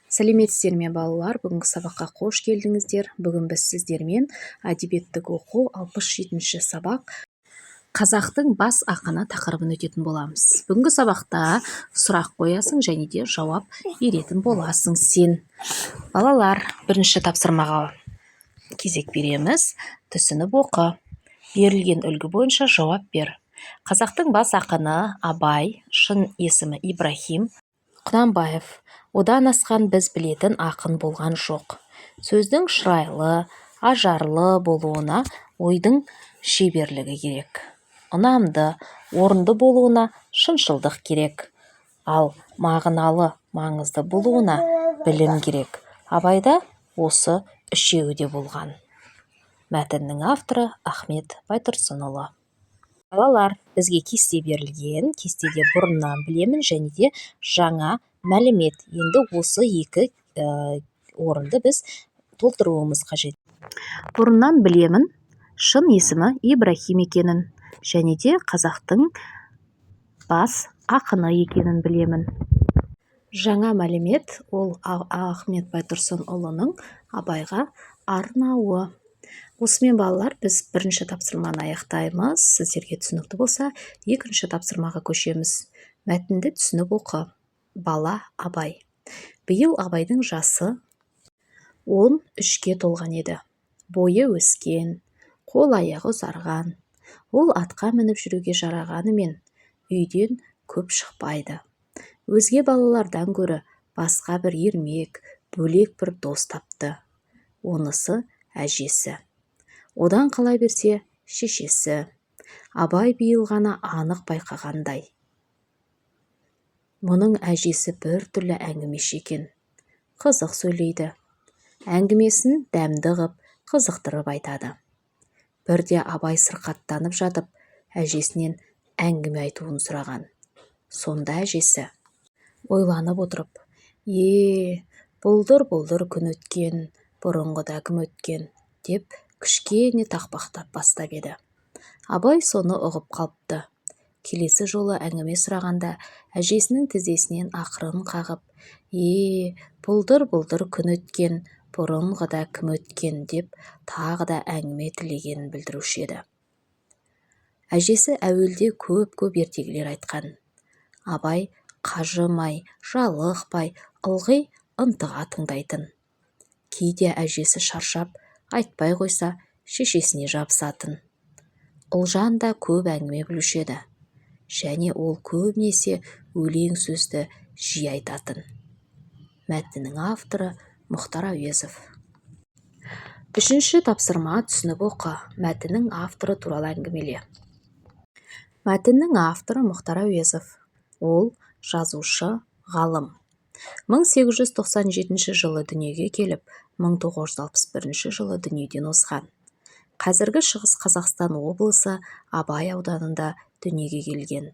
Сәлеметсіздер ме, балалар! Бүгінгі сабаққа қош келдіңіздер! Бүгін біз сіздермен әдебиеттік оқу, 67-ші сабақ, «Қазақтың бас ақыны» тақырыбын өтетін боламыз. Бүгінгі сабақта сұрақ қоясың және де жауап беретін боласың сен. Балалар, бірінші тапсырмаға кезек береміз. Түсініп оқы. Берілген үлгі бойынша жауап бер. Қазақтың бас ақыны Абай, шын есімі Ибраһим Құнанбаев. Одан асқан біз білетін ақын болған жоқ. Сөздің шырайлы, ажарлы болуына ойдың шеберлігі керек. Ұнамды, орынды болуына шыншылдық керек. Ал мағыналы, маңызды болуына білім керек. Абайда осы үшеуі де болған. Мәтіннің авторы Ахмет Байтұрсынұлы. Балалар, бізге кесте берілген. Кестеде «Бұрыннан білемін» және де «Жаңа мәлімет». Енді осы екі орынды біз толтыруымыз қажет. Бұрыннан білемін: шын есімі Ибраһим екенін және де қазақтың бас ақыны екенін білемін. Жаңа мәлімет: ол Ахмет Байтұрсынұлының Абайға арнауы. Осымен, балалар, біз бірінші тапсырманы аяқтаймыз. Сіздерге түсінікті болса, екінші тапсырмаға көшеміз. Мәтінді түсініп оқы. Бала Абай. Биыл Абайдың жасы 13-ке толған еді. Бойы өскен, қол-аяғы ұзарған. Ол атқа мініп жүруге жарағанымен, үйден көп шықпайды. Өзге балалардан гөрі басқа бір ермек, бөлек бір дос тапты. Онысы – әжесі. Одан қала берсе, шешесі. Абай биыл ғана анық байқағандай, мұның әжесі біртүрлі әңгімеші екен. Қызық сөйлейді. Әңгімесін дәмді ғып, қызықтырып айтады. Бірде Абай сырқаттанып жатып, әжесінен әңгіме айтуын сұраған. Сонда әжесі ойланып отырып: «Е, бұлдыр-бұлдыр күн өткен, бұрынғыда кім өткен?» – деп кішкене тақпақтап бастап еді, Абай соны ұғып қалыпты. Келесі жолы әңгіме сұрағанда әжесінің тізесінен ақырын қағып: «Е, бұлдыр-бұлдыр күн өткен, бұрынғыда кім өткен?» – деп тағы да әңгіме тілегенін білдіруші еді. Әжесі әуелде көп-көп ертегілер айтқан. Абай қажымай, жалықпай, ылғи ынтыға тыңдайтын. Кейде әжесі шаршап айтпай қойса, шешесіне жабысатын. Ұлжан да көп әңгіме білуші еді және ол көбінесе өлең сөзді жиі айтатын. Мәтіннің авторы Мұхтар Әуезов. Үшінші тапсырма. Түсініп оқы. Мәтіннің авторы туралы әңгімеле. Мәтіннің авторы Мұхтар Әуезов. Ол – жазушы, ғалым. 1897 жылы дүниеге келіп, 1961 жылы дүниеден озған. Қазіргі Шығыс Қазақстан облысы, Абай ауданында дүниеге келген.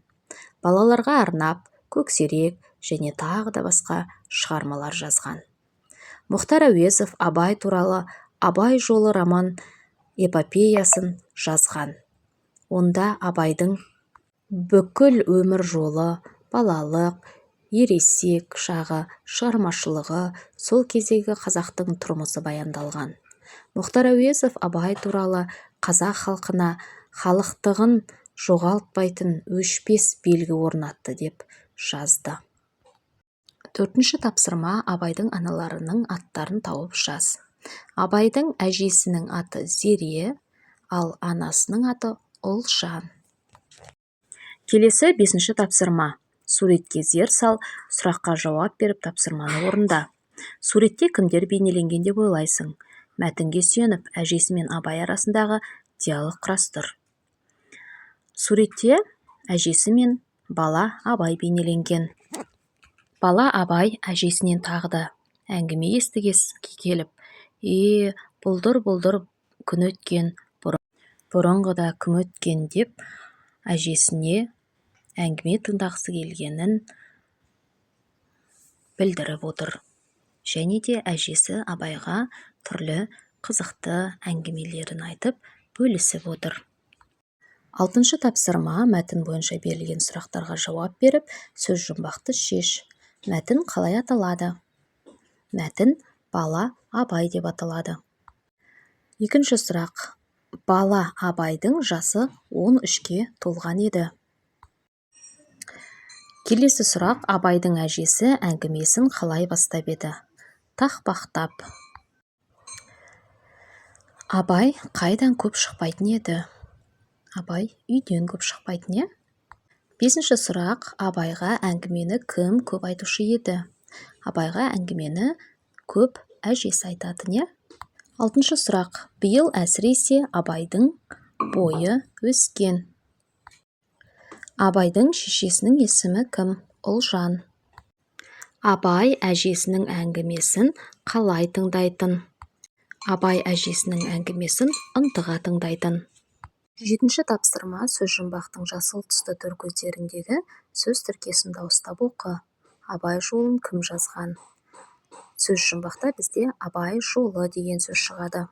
Балаларға арнап «Көксерек» және тағы да басқа шығармалар жазған. Мұхтар Әуезов Абай туралы «Абай жолы» роман-эпопеясын жазған. Онда Абайдың бүкіл өмір жолы, балалық, ересек шағы, шығармашылығы, сол кездегі қазақтың тұрмысы баяндалған. Мұхтар Әуезов Абай туралы: «Қазақ халқына халықтығын жоғалтпайтын өшпес белгі орнатты», – деп жазды. Төртінші тапсырма. Абайдың аналарының аттарын тауып жаз. Абайдың әжесінің аты Зере, ал анасының аты Ұлжан. Келесі, бесінші тапсырма. Суретке зер сал, сұраққа жауап беріп, тапсырманы орында. Суретте кімдер бейнеленген деп ойлайсың? Мәтінге сүйеніп, әжесі мен Абай арасындағы диалог құрастыр. Суретте әжесі мен бала Абай бейнеленген. Бала Абай әжесінен тағы да әңгіме естігісі келіп: «Е, бұлдыр-бұлдыр күн өткен, бұрынғыда кім өткен?» – деп әжесіне әңгіме тыңдағысы келгенін білдіріп отыр. Және де әжесі Абайға түрлі қызықты әңгімелерін айтып, бөлісіп отыр. Алтыншы тапсырма. Мәтін бойынша берілген сұрақтарға жауап беріп, сөзжұмбақты шеш. Мәтін қалай аталады? Мәтін «Бала Абай» деп аталады. Екінші сұрақ. Бала Абайдың жасы 13-ке толған еді. Келесі сұрақ. Абайдың әжесі әңгімесін қалай бастап еді? Тақпақтап. Абай қайдан көп шықпайтын еді? Абай үйден көп шықпайтын, иә. Бесінші сұрақ. Абайға әңгімені кім көп айтушы еді? Абайға әңгімені көп әжесі айтатын, иә. Алтыншы сұрақ. Биыл әсіресе Абайдың бойы өскен. Абайдың шешесінің есімі кім? Ұлжан. Абай әжесінің әңгімесін қалай тыңдайтын? Абай әжесінің әңгімесін ынтыға тыңдайтын. Жетінші тапсырма. Сөзжұмбақтың жасыл түсті төркөздеріндегі сөз тіркесін дауыстап оқы. Абай жолын кім жазған? Сөзжұмбақта бізде «Абай жолы» деген сөз шығады.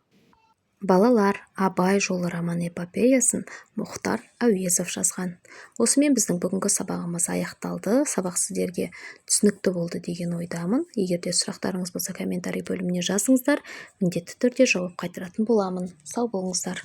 Балалар, «Абай жолы» роман-эпопеясын Мұхтар Әуезов жазған. Осымен біздің бүгінгі сабағымыз аяқталды. Сабақ сіздерге түсінікті болды деген ойдамын. Егер де сұрақтарыңыз болса, комментарий бөліміне жазыңыздар, міндетті түрде жауап қайтаратын боламын. Сау болыңыздар.